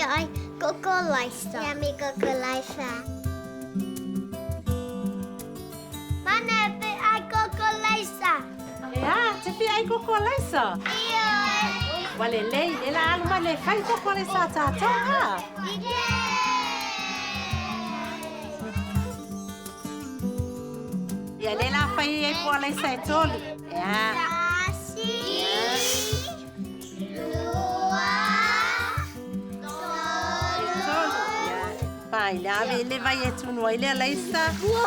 Fia ai koko laisa. Yummy koko laisa. Mana pe ai koko laisa. E a, te fia ai koko laisa? Ioe. Ua lelei, le la alu mai le fai koko laisa a tātou, a? Ia le la fai ai po alaisa e tolu. E a. Tasi. Lua. Tolu. Ia. Pai, le ave le vai e tunu ai le alaisa. Ia.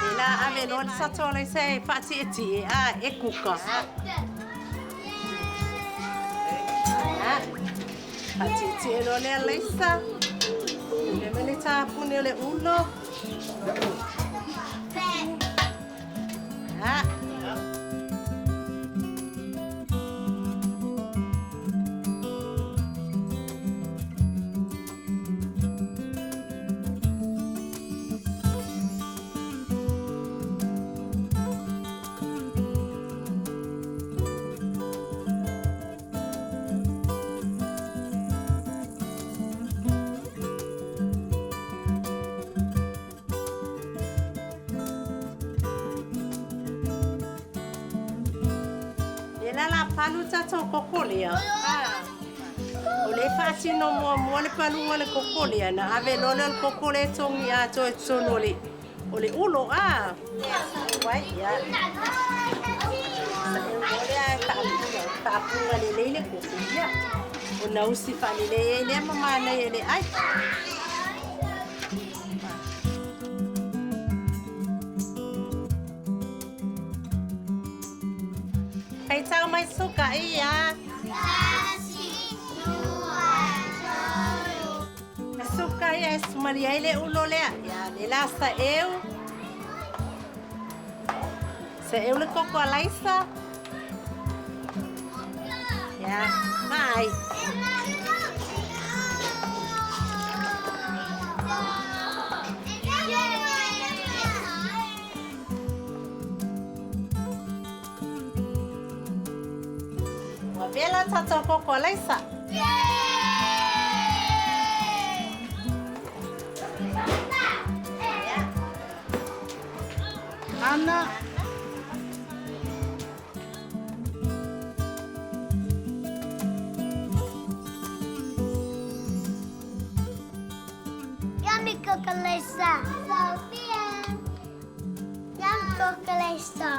Le la ave loa le sato alaisa e whaati e a e kuka. Ia. Whaati e loa le alaisa. Le mele tāpune o le ulo. Ia. Le la la palu tātou koko lea. O le whaatino mua mua le palu le koko lea. Na ave loa le koko le tongi a toe tonu o le ulo a. Wai, ia. Sa e o le a taapunga, taapunga le leile koko ia. O nausi whaalele e lea mamana e le ai. Hei tau mai suka ia. Tasi. Lua. Tolu. Suka ia e sumali ai le ulo lea. Ia, le la sa eu. Sa eu le koko a laisa. Ia, mai. Ua vela tātou koko a laisa. Ana. Yummy koko laisa. Sophia. Yummy koko laisa.